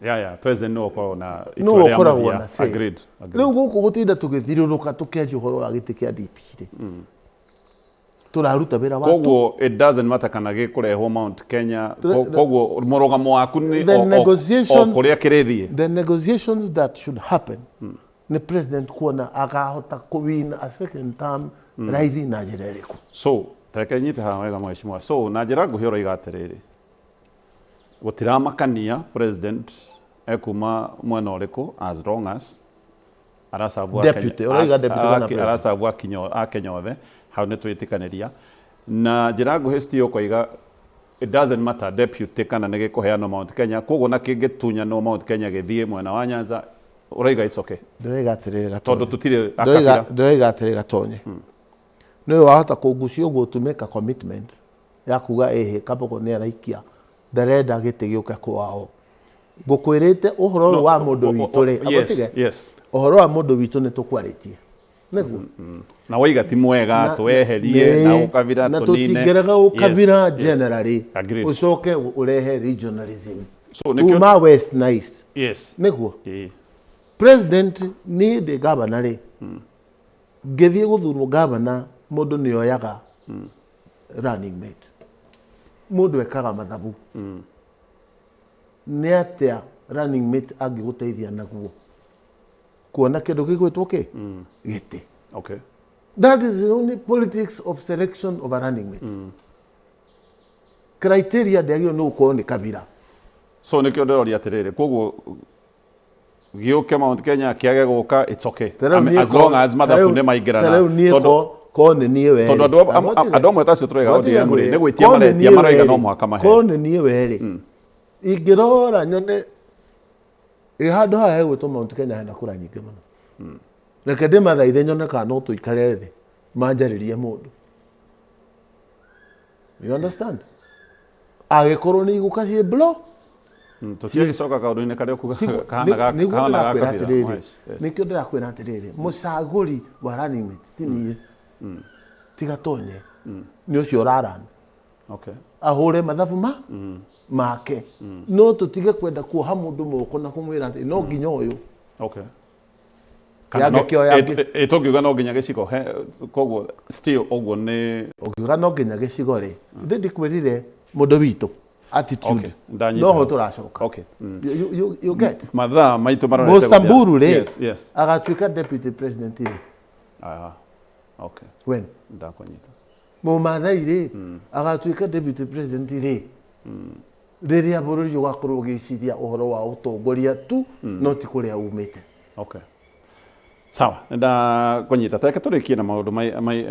Yeah, president no ũkoragwo na Nũ itua rĩa ũkoragwo mũthia. na say. Agreed. Agreed. Rĩu gũkũ gũtinda tũgĩthiũrũrũka tũkĩaria ũhoro wa gĩtĩ kĩa DP rĩ, tũraruta wĩra wa Koguo it doesn't matter kana gĩkũrehwo Mount Kenya. Koguo mũrũgamo waku nĩ The o kũrĩa kĩrĩthiĩ. The negotiations that should happen nĩ president kuona akahota kũwin a second term raithi na njĩra ĩrĩkũ. So tareke nyite haha wega mheshimiwa. So na njĩra nguhĩ ũroiga atĩrĩrĩ, gũtiramakania president ekuma mwena ũrĩkũ as long as aracabu Deputy, ũroiga deputy kana president? aracabu akenya othe, hau nĩ twĩtĩkanĩria. Na njĩra nguhĩ still ũkoiga it doesn't matter deputy kana nĩ gĩkũheanwo Mount Kenya, koguo na kĩngĩtunyanwo Mount Kenya gĩthiĩ mwena wa Nyanza, ũroiga it's okay. Ndĩroiga atĩrĩrĩ Gatonye. Tondũ tũtirĩ akabira. Ndĩroiga atĩrĩrĩ Gatonye, nĩwe wahota kũngucia ũguo to make a commitment ya kuga ĩhĩ Kabogo nĩ araikia, ndarenda gĩtĩ gĩũke kwao. Ngũkwĩrĩte ũhoro ũyũ wa mũndũ witũ rĩ, agũtige. Ũhoro wa mũndũ witũ nĩ tũkwarĩtie. Nĩguo. Na waiga ti mwega tweherie na ũkabira na tũnine. tũtingĩrega ũkabira generally. Agreed. Ũcoke ũrehe regionalism. So, nĩkĩo- Kuma west na east. Nĩguo. President niĩ ndĩ gavana rĩ, ngĩthiĩ gũthurwo gavana mũndũ nĩ oyaga running mate. Mũndũ ekaga mathabu. Nĩ atĩa running mate angĩgũteithia naguo kuona kĩndũ gĩgwĩtwo kĩ gĩtĩ. That is the only politics of selection of a running mate. Criteria ndĩagĩrĩirwo nĩ gũkorwo nĩ kabira. So nĩkĩo ndĩroria atĩrĩrĩ, koguo gĩũke Mount Kenya kĩage gũka, it's okay. Ta rĩu I mean, niĩ as long as mathabu nĩ maingĩrana. Ta rĩu niĩ Tondũ ko nĩ niĩ werĩ. tondũ andũ amwe ta acio tũraiga ODM rĩ, nĩ gwĩtia maretia maraiga no mũhaka mahe. Ko nĩ niĩ werĩ. Ingĩrora nyone ĩ handũ haha hegwĩtwo Mount Kenya hena kura nyingĩ mũno. Reke ndĩmathaithe nyone kana no tũikare thĩ manjarĩrie mũndũ. You understand? Angĩkorwo nĩ igũka ciĩ block. Tũtiagĩcoka kaũndũ-inĩ karĩa ũkuga kahana Nĩguo kahana ga ndĩrakwĩra kabira. atĩrĩrĩ, Yes. nĩkĩo ndĩrakwĩra atĩrĩrĩ, mũcagũri wa running mate ti niĩ, tiga Tonye, nĩ ũcio ũraran ahũre mathabu ma make, no tũtige kwenda kuoha mũndũ moko na kũmwĩra atĩ no nginya ũyũ. Kana Yangĩ kĩo yangĩ. Tũngiuga no nginya gĩcigo koguo still ũguo nĩ ũngiuga no nginya gĩcigo rĩ, ndĩ ndikwĩrire mũndũ witũ attitude. Okay, ndanyita. Noho tũracoka. You get Mathaa maitũ marorete gũthira. Mũsamburu rĩ, Yes. agatuĩka deputy president rĩ. Aha. Okay. When? Ndakũnyita. Mũmathai rĩ, agatuĩka deputy president rĩ, rĩrĩa bũrũri ũgakorwo ũgĩciria ũhoro wa ũtongoria tu, no ti kũrĩa umĩte. Okay. Sawa, ndakũnyita. Tareke tũrĩkie na maũndũ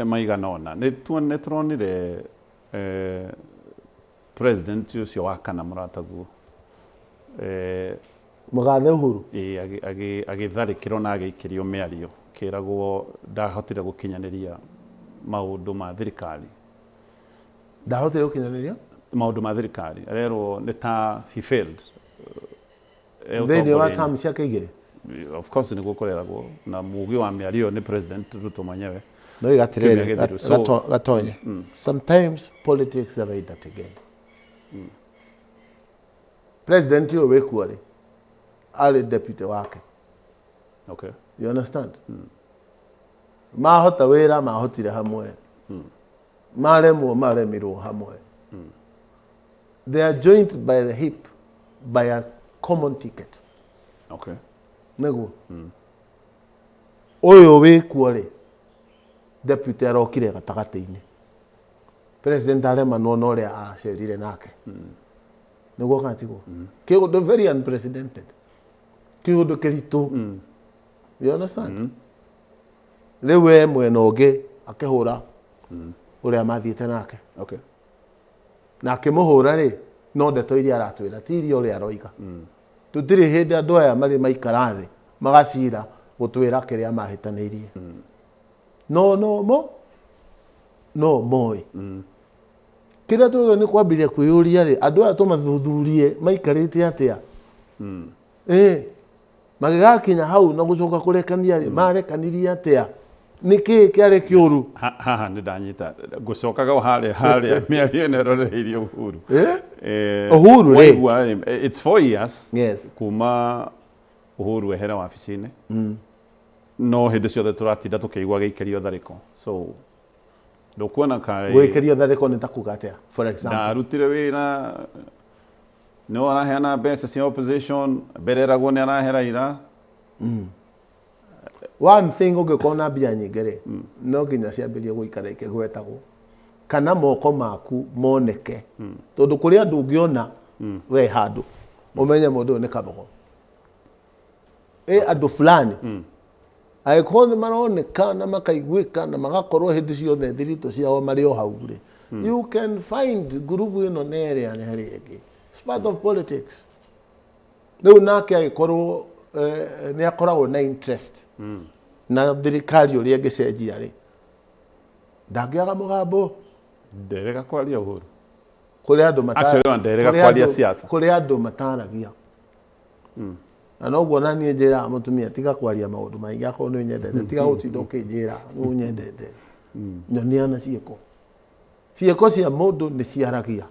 maigana ũna. Nĩ tũronire president ũcio wa kana mũrataguo Mũgathe Uhuru. Ĩĩ, agĩtharĩkĩrwo na agĩikĩrio mĩario Akĩragwo ndahotire gũkinyanĩria maũndũ ma thirikari. Ndahotire gũkinyanĩria maũndũ ma thirikari, arerwo nĩ ta he failed. Thĩinĩ wa term ciake igĩrĩ. Of course nĩguo kũreragwo na mũgĩ wa mĩario nĩ President Ruto mwenyewe. No iga Kiumia atĩrĩrĩ, gĩthiru. So- Gatonye, sometimes politics are very dirty game. President ũyũ wĩkuo rĩ, arĩ deputy wake. You understand? Mahota wĩra mahotire hamwe, maremwo maremirwo hamwe. They are joined by the hip by a common ticket. Nĩguo ũyũ wĩkuo rĩ, deputy arokire gatagatĩ-inĩ, president aremanwo na ũrĩa acerire nake. Nĩguo kana tiguo? Kĩũndũ very unprecedented, kĩũndũ kĩritũ. You understand? Rĩu we mwena ũngĩ akĩhũra ũrĩa mathiĩte nake. Na akĩmũhũra rĩ, no ndeto iria aratwĩra ti iria ũrĩa aroiga. Tũtirĩ hĩndĩ andũ aya marĩ maikara thĩ magacira gũtwĩra kĩrĩa mahĩtanĩirie. No no mo no moĩ kĩrĩa twagĩrĩirwo nĩ kwambĩrĩria kwĩyũria rĩ, andũ aya tũmathuthurie maikarĩte atĩa. Ĩ magĩgakinya hau na gũcoka kũrekania rĩ, marekanirie atĩa? Nĩ kĩĩ kĩarĩ kĩũru? Haha nĩ ndanyita ngũcokaga o harĩa harĩa mĩario ĩno ĩroreirie Uhuru. Eh? Uhuru rĩ? Waigua, it's 4 years Yes. kuma Uhuru ehere wabici-inĩ, no hĩndĩ ciothe tũratinda tũkĩigua gĩikĩrio tharĩko, so ndũkuona kaĩ Gwĩkĩrio tharĩko nĩ ta kuga atĩa, for example? Ndarutire wĩra, no araheana mbeca cia opposition, mbere eragwo nĩ arahe Raila. One thing, ũngĩkorwo na mbia nyingĩ rĩ, no nginya ciambĩrie gũikara ikĩgwetagwo kana moko maku moneke, tondũ kũrĩ andũ ũngĩona we handũ ũmenye mũndũ ũyũ nĩ kabogo. Ĩ andũ fulani angĩkorwo nĩ maroneka na makaiguĩka na magakorwo hĩndĩ ciothe thiritũ ciao marĩ o hau rĩ, you can find ngurubu ĩno na ĩrĩa na ĩrĩa ĩngĩ. It's part of politics. Rĩu nake agĩkorwo nĩ akoragwo na interest na thirikari ũrĩa ĩngĩcenjia rĩ, ndangĩaga mũgambo. Nderega kwaria Uhuru. Kũrĩ andũ Actually, ona nderega kũrĩ kwaria siasa. Kũrĩ andũ mataragia, na noguo na niĩ njĩraga mũtumia, tiga kwaria maũndũ maingĩ. Akorwo nĩ ũnyendete, tiga gũtinda ũkĩnjĩra nĩ ũnyendete, nyonia na ciĩko. Ciĩko cia mũndũ nĩ ciaragia.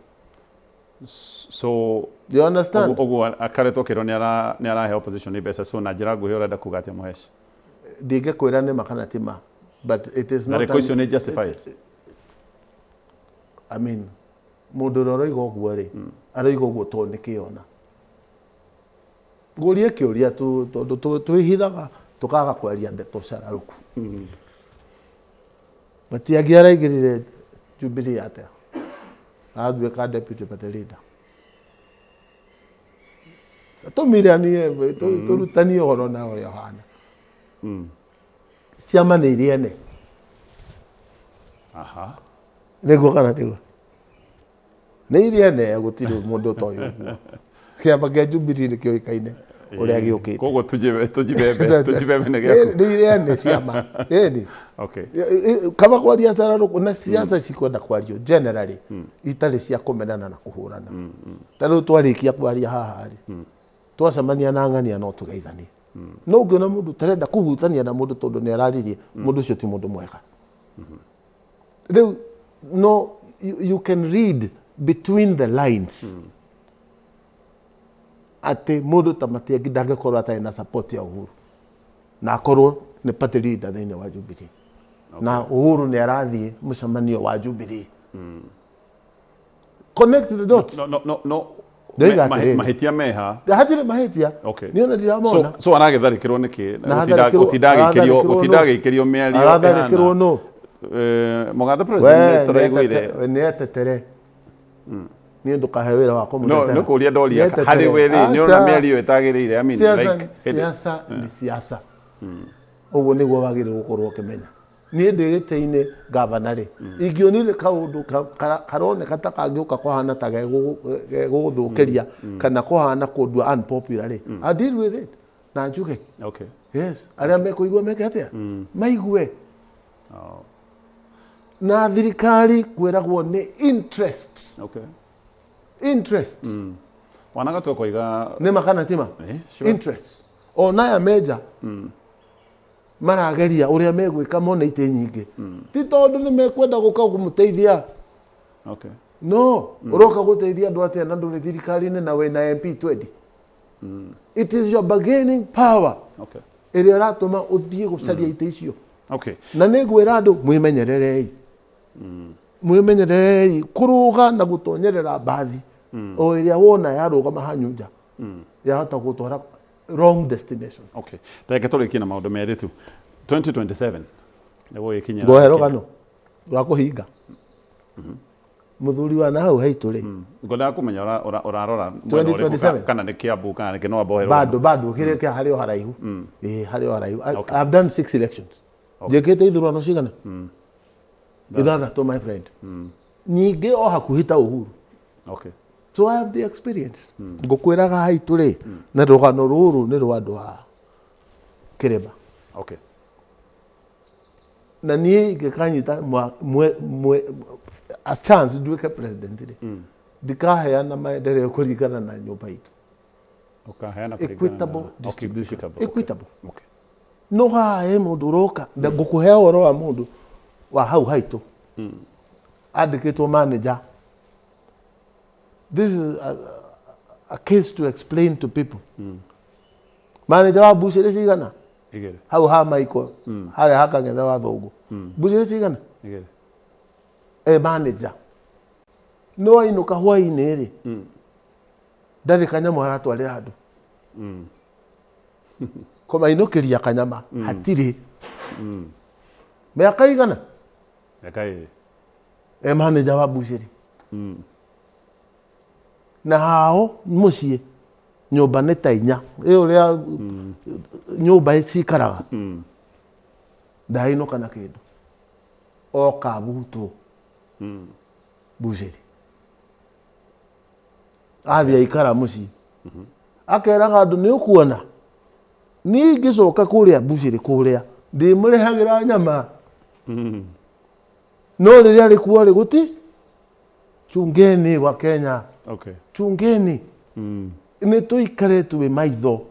So You understand? Ũguo akaretwo kĩrwo nĩ arahe opposition mbeca, so na njĩra nguhĩ ũrenda kuga atĩa, Mũheci? Ndingĩkwĩra nĩ ma kana ti ma, but it is not Tharĩko icio nĩ justified? I mean, mũndũ ũrĩa ũroiga ũguo rĩ, aroiga ũguo tondũ nĩ kĩona. Ngũrie kĩũria tondũ twĩhithaga tũkaga kwaria ndeto cararũku. Matiangĩ araingĩrire Jubilee atĩa atuĩka deputy party leader? Tũmiranie, tũrutanie ũhoro na ũrĩa ũhana. Ciama nĩ iria ene. Nĩguo kana tiguo? Nĩ iria ene, gũtirĩ mũndũ ũtoĩ ũguo. Kĩama kĩa Jubilee nĩ kĩũĩkaine ũrĩa gĩũkĩte. Koguo tujibebe, tujibebe nĩ gĩaku. Nĩ iria ene ciama ĩni. Kaba kwaria cararũkũ na ciaca cikwenda kwario generally, itarĩ cia kũmenana na kũhũrana. Ta rĩu twarĩkia kwaria haha rĩ, twacemania na ng'ania no tũgeithanie. No ũngĩona mũndũ ũtarenda kũhutania na mũndũ tondũ nĩ araririe mũndũ ũcio, ti mũndũ mwega. Rĩu no you can read between the lines atĩ mũndũ ta Matiang'i ndangĩkorwo atarĩ na support ya Uhuru na akorwo nĩ party leader thĩinĩ wa Jubilee, na Uhuru nĩ arathiĩ mũcemanio wa Jubilee. Connect the dots. No. Ndoiga atĩrĩrĩ. Mahĩtia meha? Hatirĩ mahĩtia. Niĩ ona ndiramona. So aragĩtharĩkĩrwo nĩkĩ? Na Gũtinda agĩikĩrio aratharĩkĩrwo nũ? gũtinda agĩikĩrio mĩario Aratharĩkĩrwo ĩhana. nũ? Mũgathe president nĩ tũraiguire. Nĩ etetere. Niĩ ndũkahe wĩra wa No, kũmũtetera. nĩ kũria ndoria. Nĩ etetere. Harĩ we rĩ, nĩ ũrona Aca. mĩario ĩtagĩrĩire? I mean, Siasa like, siasa nĩ siasa. Ũguo nĩguo wagĩrĩirwo gũkorwo ũkĩmenya. Niĩ ndĩ gĩtĩ-inĩ gavana rĩ, ingĩonire kaũndũ karoneka ta kangĩũka kũhana ta gegũgũthũkĩria kana kũhana kũndua unpopular rĩ, I'll deal with it na njuge. Yes, arĩa mekũigua meke atĩa? Maigue. Oh. Na thirikari kwĩragwo nĩ interest. Okay. Interest. Wanaga twakoiga Nĩ makana tima? Eh, sure. Interest. Ona aya meja marageria ũrĩa megwĩka mone itĩ nyingĩ. Ti tondũ nĩ mekwenda gũka kũmũteithia. Okay. No, ũroka gũteithia andũ atĩa na ndũrĩ thirikari-inĩ na wĩna MP 20. It is your bargaining power Okay. ĩrĩa ĩratũma ũthiĩ gũcaria itĩ icio. Okay. Na nĩ ngwĩra andũ mwĩmenyererei. Mwĩmenyererei kũrũga na gũtonyerera mbathi o ĩrĩa wona yarũgama hanyu nja yahota gũtwara wrong destination. Okay. Reke tũrĩkie na maũndũ merĩ tu. 2027 nĩguo gĩkinya. Ngohe rũgano rwa kũhinga. Mũthuri wa na hau haitũ rĩ Ngwendaga kũmenya ũrarora mwena ũrĩkũ 2027? kana nĩ Kiambu kana nĩ kĩ no ambohe rũgano. Bado bado kĩrĩa kĩa harĩ o haraihu. Ĩĩ harĩ o haraihu. I've done 6 elections. Njĩkĩte ithurano cigana? Ithathatũ, my friend. Nyingĩ o hakuhĩ ta Uhuru. Okay. So I have the experience. Ngũkwĩraga haitũ rĩ na rũgano rũrũ nĩ rwa andũ a kĩrĩma. Okay. Na niĩ ingĩkanyita a chance nduĩke president rĩ, ndikaheana maendeleo kũringana na nyũmba itũ. Ũkaheana kũringana Equitable na- distribution. Okay, equitable. Equitable. Okay. No haha he mũndũ ũroka ngũkũhe ũhoro wa mũndũ wa hau haitũ andĩkĩtwo manager. This is a case to explain to people. Manager wa mbucĩrĩ cigana? Igĩrĩ. Hau ha Michael harĩa ha Kang'ethe wa Thũngũ. Mbucĩrĩ cigana? Igĩrĩ. E manager. No ainũka hwainĩ rĩ, ndarĩ kanyamũ aratwarĩra andũ. Kũmainũkĩria kanyama hatirĩ. Mĩaka igana? Mĩaka ĩrĩ. E manager wa mbucĩrĩ. Na hao mũciĩ nyũmba nĩ ta inya ĩ ũrĩa nyũmba cikaraga ndainũka na kĩndũ oka butwo mbucĩrĩ athiĩ aikara mũciĩ akeraga andũ nĩ ũkuona niĩ ngĩcoka kũrĩa mbucĩrĩ kũrĩa ndĩmũrehagĩra nyama no rĩrĩa rĩkuo rĩ gũti chungeni wa Kenya. Okay. Chungeni. Nĩ tũikare twĩ maitho.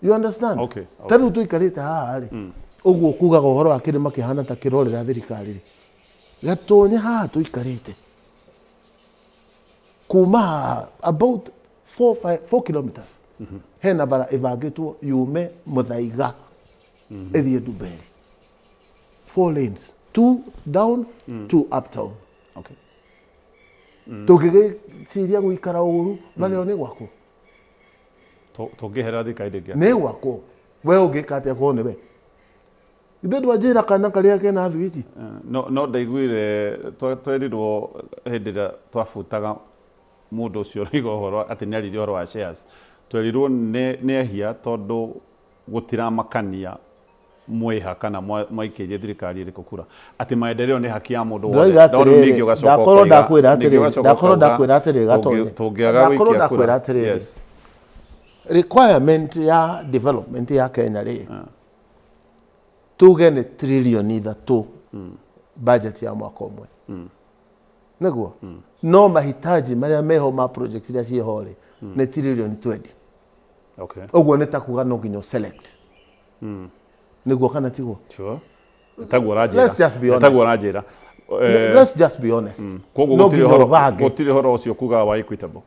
You understand? Okay. Ta rĩu tũikarĩte haha rĩ, ũguo kugaga ũhoro wa kĩrĩma kĩhana ta kĩrorera thirikari rĩ, gatonye haha tũikarĩte kuma haha about 4 kilometers hena bara ĩbangĩtwo yume Muthaiga ĩthiĩ Ndumberi. 4 lanes, 2 down, 2 uptown. Okay. Tũngĩgĩciria gũikara ũru marĩa nĩ gwakwo. Tũngĩherera thirikari ndĩngĩ. Nĩ gwakwo. We ũngĩka atĩa korwo nĩ we? Ithe ndwanjĩra kana karĩa kena thwiti. No no ndaiguire twerirwo hĩndĩ ĩrĩa twabutaga mũndũ ũcio ũroiga ũhoro atĩ nĩ aririe ũhoro wa shares. Twerirwo nĩ ehia tondũ gũtiramakania mwĩha kana mwaikĩirie thirikari ĩrĩkũ kura atĩ maendeleo nĩ haki ya mũndũ wothe. Ndĩroiga No rĩu atĩrĩrĩ, ningĩ ũgacoka ndakorwo ũkoiga- ndakwĩra ningĩ atĩrĩrĩ, ũgacoka ndakorwo ũkauga ndakwĩra atĩrĩrĩ, Gatonye. tũngĩaga Ndakorwo gũikia kura. ndakwĩra atĩrĩrĩ. Yes. Requirement ya development ya Kenya rĩ, tuge nĩ trilioni 3 budget ya mwaka ũmwe. Nĩguo? No mahitaji marĩa meho ma project iria ciĩho rĩ, nĩ trilioni 20. Okay. Ũguo nĩ ta kuga no nginya select. Nĩguo kana tiguo? Sure. Taguo ũranjĩra. Let's just be honest. Taguo ũranjĩra. Let's just be honest. Koguo No nginya ũbange. gũtirĩ ũhoro ũcio kugaga wa equitable.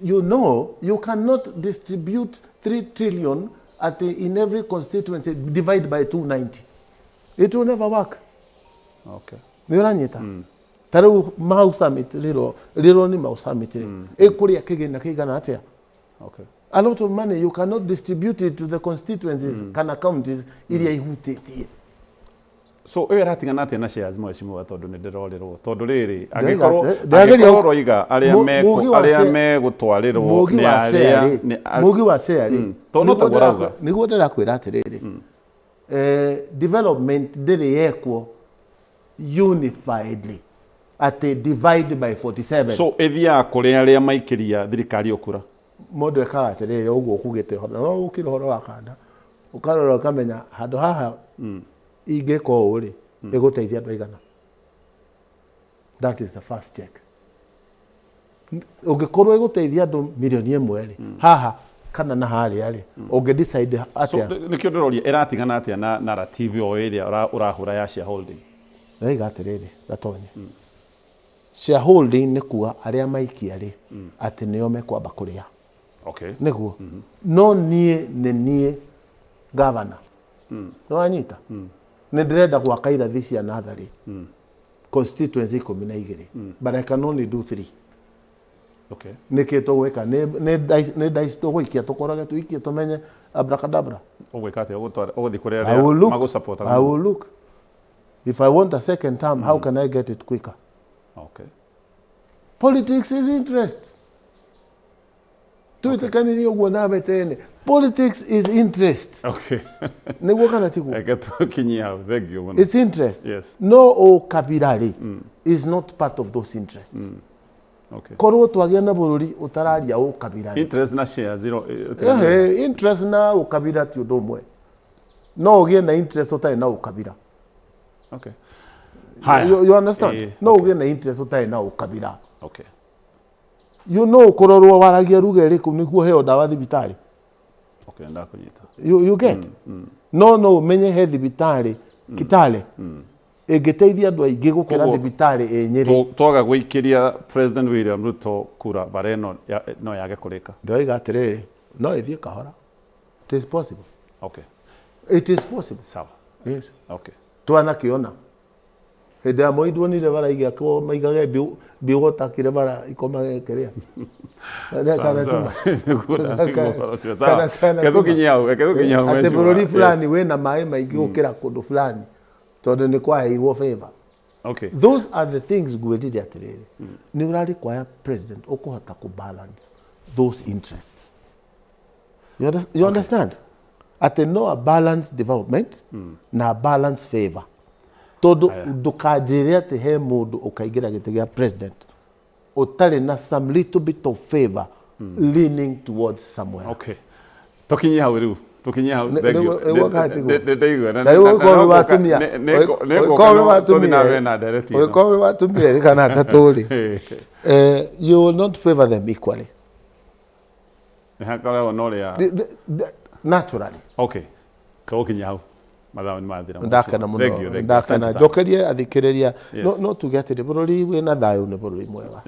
You know, you cannot distribute 3 trillion at in every constituency divide by 290. It will never work. Okay. Nĩ ũranyita? Ta rĩu Mau Summit rĩrwo nĩ Mau Summit rĩ, ĩkũrĩa kĩgĩna kĩigana atĩa? Okay. A lot of money you cannot distribute it to the constituencies kana counties iria ihutĩtie. So ĩyo ĩratigana atĩa na shares mheshimiwa tondũ nĩ ndĩrorĩrwo tondũ rĩrĩ Ndĩroiga angĩkorwo ndĩrageria angĩkorwo ũroiga arĩa arĩa megũtwarĩrwo Mũgi nĩ wa arĩa share rĩ, nĩ mũgi wa share rĩ, Tondũ no taguo ũrauga. nĩguo ndĩrakwĩra atĩrĩrĩ, development ndĩrĩ yekwo unifiedly atĩ divide by 47. So ĩthiaga kũrĩ arĩa maikĩria thirikari ĩyo kura. Mũndũ ekaga atĩrĩrĩ ũguo ũkugĩte ũhoro no ũkĩra ũhoro wa kanda Ũkarora ũkamenya handũ haha ingĩka ũũ rĩ, ĩgũteithia andũ aigana. That is the first check. Ũngĩkorwo ĩgũteithia andũ 1 million rĩ, haha kana na harĩa rĩ, ũngĩ decide So atĩa? Nĩkĩo ndĩroria, ĩratigana atĩa na narrative o ĩrĩa ũrahũra ya shareholding? Ndaiga atĩrĩrĩ, Gatonye, shareholding nĩ kuga arĩa maikia rĩ, atĩ nĩo mekwamba kũrĩa. Nĩguo, no niĩ nĩ niĩ gavana, nĩ wanyita, nĩ ndĩrenda gwaka irathi cia natharĩ constituency 12, but I can only do three. Nĩkĩ tũgwĩka? Nĩ dice tũgũikia, tũkorage tũikie tũmenye abracadabra. Ũgwĩka atĩa? Ũgũthiĩ kũrĩa I will look, magũsupport? I will look if I want a second term, how can I get it quicker? Politics is interests. Twĩtĩkanĩrie ũguo nawe tene, politics is interest. Nĩguo kana tiguo? Reke tũkinyie hau, thank you mũno. It's interest. No ũkabira rĩ is not part of those interests. Korwo twagĩa na bũrũri ũtararia ũkabira rĩ. Interest na share zero. Ehe, interest na ũkabira ti ũndũ ũmwe. No ũgĩe na interest ũtarĩ na ũkabira. You understand? No ũgĩe na interest ũtarĩ na ũkabira. You know, kũrorwo waragia ruga ĩrĩkũ nĩguo heo ndawa thibitarĩ. Okay, ndakũnyita. You get? No ũmenye he thibitarĩ Kitale ĩngĩteithia andũ aingĩ gũkĩra Koguo, thibitarĩ ĩ Nyĩrĩ. Twaga gũikĩria President William Ruto kura, bara ĩno no yage kũrĩka. Ndoiga atĩrĩrĩ, no ĩthiĩ kahora. It is possible. It is possible. Sawa. Yes. Twanakĩona hĩndĩ ya Moi, nduonire bara igĩakwo maigage mbiũgotakire bara ikomage kĩrĩa. Sawa, sawa. Nĩguo ũhoro ũcio. Sawa. Reke tũkinyie hau, reke tũkinyie hau, Atĩ mheshimiwa. bũrũri fulani wĩna maĩ maingĩ gũkĩra kũndũ fulani tondũ nĩ kwaheirwo favor. Those are the things ngwĩrire atĩrĩrĩ, nĩ ũra require president ũkũhota kũ balance those interests. You understand atĩ no a balanced development na a balanced favor, tondũ ndũkanjĩre atĩ he mũndũ ũkaingĩra gĩtĩ gĩa president ũtarĩ na some little bit of favor leaning towards somewhere. Okay, tũkinyie hau rĩu, tũkinyie hau. Thank you. Nĩguo kana tiguo? Ndaigua. Na rĩu ũngĩkorwo wĩ wa atumia, ũngĩkorwo wĩ wa Tũthiĩ na atumia mbere na ndereti ĩno. ũngĩkorwo wĩ wa atumia erĩ kana atatũ rĩ, you will not favor them equally. Nĩ hakoragwo na ũrĩa Naturally. Okay, tũgũkinyia hau, mathaa nĩ mathira. Ndakena Thank you, mũno. thank you. Ndakena. Asante sana. Njokerie athikĩrĩria. No tuge atĩrĩ, bũrũri wĩna thayũ nĩ bũrũri mwega,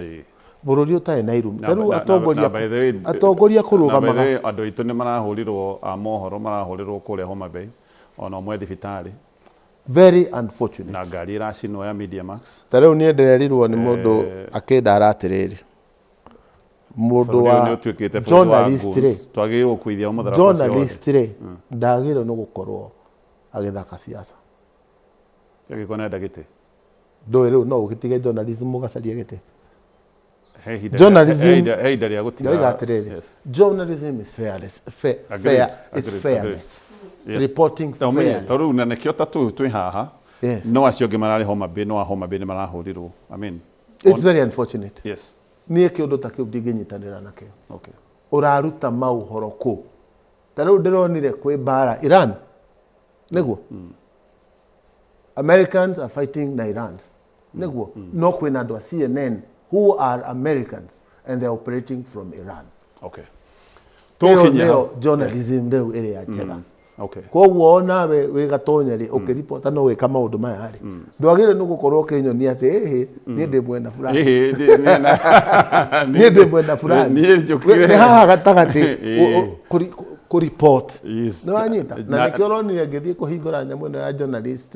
bũrũri ũtarĩ na irumi. Ta rĩu atongoria Na by the way, atongoria na by the way, kũrũgamaga. andũ aitũ nĩ marahũrirwo a mohoro, marahũrirwo kũrĩa Homa Bay, ona ũmwe thibitarĩ. Very unfortunate. Na ngari ĩracinwo ya Media Max. Ta rĩu niĩ ndĩrerirwo nĩ mũndũ akĩndara atĩrĩrĩ, mũndũ Bũrũri ũyũ wa nĩ ũtuĩkĩte bũrũri wa journalist rĩ, goons. Twagĩrĩirwo gũkuithia mũtharaba ũcio wothe. Journalist rĩ, ndagĩrĩirwo nĩ gũkorwo agĩthaka siasa. Angĩkorwo nĩarenda gĩtĩ. Ndũĩ rĩu no ũgĩtige journalism ũgacarie gĩtĩ. He ihinda Journalism he ihinda rĩa gũtiga. Ndoiga atĩrĩrĩ, journalism is fairness, fair, Agreed, fair, it's agreed, fairness. agreed. Yes. Reporting Na ũmenye, fairly. ta rĩu na nĩkĩo ta tũyũ twĩ haha, no acio angĩ mararĩ Homa Bay, no a Homa Bay nĩ marahũrirwo, I mean, It's very unfortunate. Niĩ kĩũndũ ta kĩu ndingĩnyitanĩra nakĩo. Ũraruta maũhoro kũ? Ta rĩu ndĩronire kwĩ mbara Iran, nĩguo Americans are fighting na Irans, nĩguo no kwĩna andũ a CNN who are Americans and they're operating from Iran. Ĩyo Tũkinyie nĩyo hau. journalism rĩu ĩrĩa njega. Koguo onawe wĩ Gatonya rĩ, ũkĩripota no wĩka maũndũ maya rĩ, ndwagĩrĩirwo nĩ gũkorwo ũkĩnyonia atĩ ĩhĩ, niĩ ndĩ mwena fulani, Ĩhĩ, niĩ ndĩ mwena fulani. Niĩ njũkire. Nĩ haha gatagatĩ kũ report. Yes. Nĩ wanyita? Na nĩkĩo ũronire ngĩthiĩ kũhingũra nyamũ ĩno ya journalist,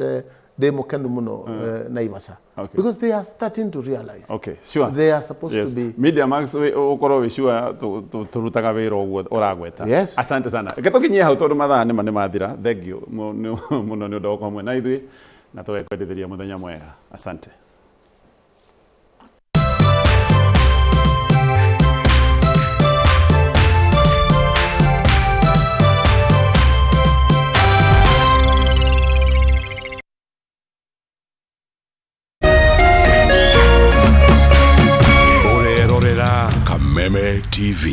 ndĩ mũkenu mũno, Naivasha, because they are starting to realize Okay, sure. they are supposed to be Media Max, ũkorwo wĩ sure tũrutaga wĩra ũguo ũragweta. Yes. Asante sana. Reke tũkinyie hau tondũ mathaa nĩma nĩ mathira. Thank you mũno nĩ ũndũ wa gũkorwo hamwe na ithuĩ na tũgekwendithĩria mũthenya mwega. Asante. Ũrerorera Kameme TV.